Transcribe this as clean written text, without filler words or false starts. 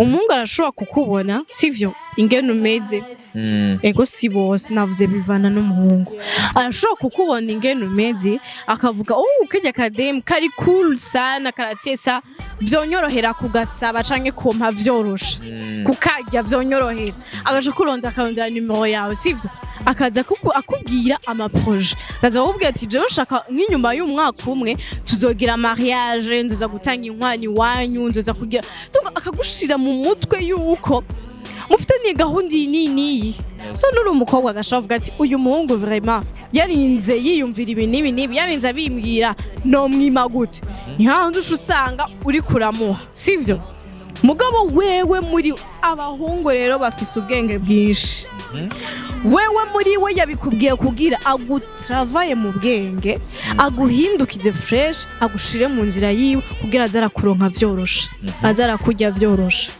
Umuhungu arashobora kukubona, sivyo, ingene umeze. Ego, si bose, navuze bivana n'umuhungu. Arashobora kukubona ingene umeze, akavuga: "Oh, kajya kademu kari cool sana, karatesa, vyonyorohera kugasaba canke kumpa vyoroshe, kukarya vyonyorohera." Agaca kurondera, akarondera nimero yawe, sivyo, akaza akubwira ama projets, akaza kukubwira ati: "Jewe nshaka nk'inyuma y'umwaka umwe tuzogira mariage, nzoza gutanga inkwano iwanyu, nzoza kugira." Donc akagushira mu mutwe yuko mufite ni gahunda iyi n'iyi n'iyi. None uri umukobwa, agashobora kuvuga ati: "Uyu muhungu vraiment yarinze yiyumvira ibi n'ibi n'ibi, yarinze abimbwira, nomwima gute?" Ni hahandi uca usanga uri kuramuha, sivyo? Mugabo wewe, muri abahungu rero bafise ubwenge bwinshi. Wewe muri we yabikubwiye kugira agutravaye mu bwenge, aguhindukize fresh, agushire mu nzira yiwe, kugira aze arakuronka vyoroshe, aze arakurya vyoroshe.